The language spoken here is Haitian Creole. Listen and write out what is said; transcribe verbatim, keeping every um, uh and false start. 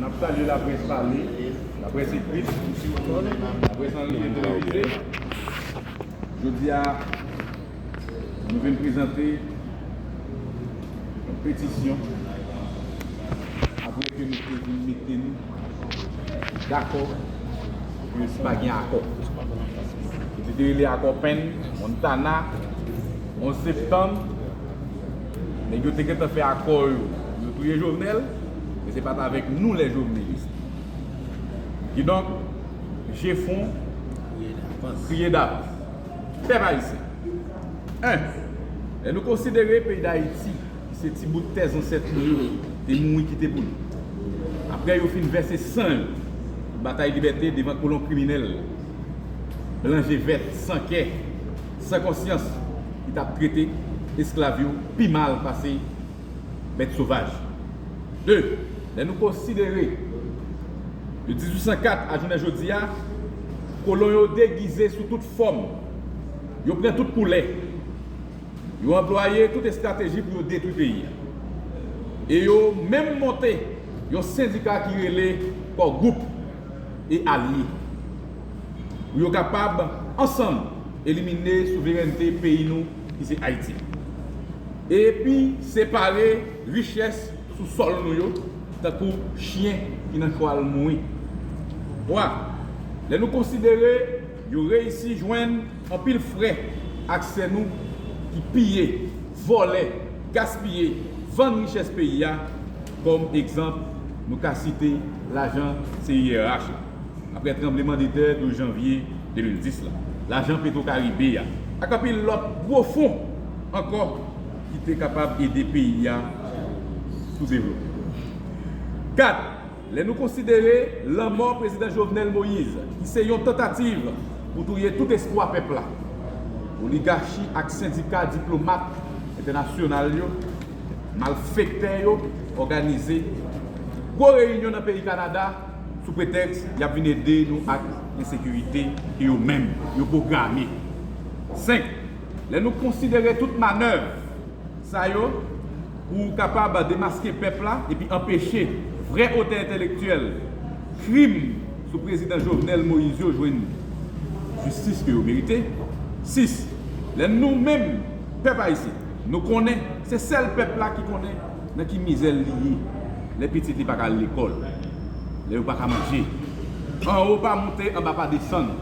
N ap salye laprès pale, laprès ekrit, laprès an liy e televize. Jodi a, nou vin prezante yon petisyon apre ke nou te vin mete nou dakò ke pa gen akò. Yo te rele akò Penn, Montana, onz septanm, nèg yo te gentan fè akò yo pou yo touye Jovenel, men se pa t avèk nou lè Jovenelis. Kidonk, je fon, kriye davans. Pèp ayisyen, en, lè nou konsidere peyi Dayiti, se ti bout tè zansèt nou yo te mouri kite pou nou. Apre yo fin vèse san yo pou batay libète devan kolon kriminèl, blan je vèt, san kè, san konsyans, ki t ap trete esklav yo pi mal pase bèt sovaj. De, lè nou konsidere de dizuit san kat a jounen jodi a, kolon yo degize sou tout fòm, yo pran tout koulè, yo anplwaye tout estrateji pou yo detwi peyi a. E yo menm monte yon sendika ki rele Kò Gwoup e Alye, pou yo kapab ansanm elimine souverènte peyi nou ki se Ayiti. Epi separe richès sou sòl nou yo, tankou chen ki nan chwal mouri. Twa, lè nou konsidere yo reyisi jwenn anpil frè ak sè nou ki piye, vòlè, gaspiye, vann richès peyi a, kòm egzanp, nou ka site lajan C I R H la, apre tranblemanntè douz janvye de mil dis la, lajan Petro Caribe a, ak anpil lòt gwo fon ankò ki te kapab ede peyi a sou devlope. Kat, lè nou konsidere lanmò prezidan Jovenel Moïse, ki se yon tantativ pou touye tout espwa pèp la, oligachi ak sendika diplomat entènasyonal yo, malfektè yo òganize gwo reyinyon nan peyi Kanada sou pretèks y ap vin ede nou ak ensekirite ke yo menm yo pwograme. Senk, lè nou konsidere tout manèv sa yo pou kapab demaske pèp la epi anpeche vrè otè entèlektyèl krim sou prezidan Jovenel Moïse yo jwenn jistis ke yo merite. Sis, lè nou menm, pèp ayisyen, nou konnen se sèl pèp la ki konnen nan ki mizè li ye lè pitit li pa ka al lekòl, lè yo pa ka manje, anwo pa moute, anba pa desann,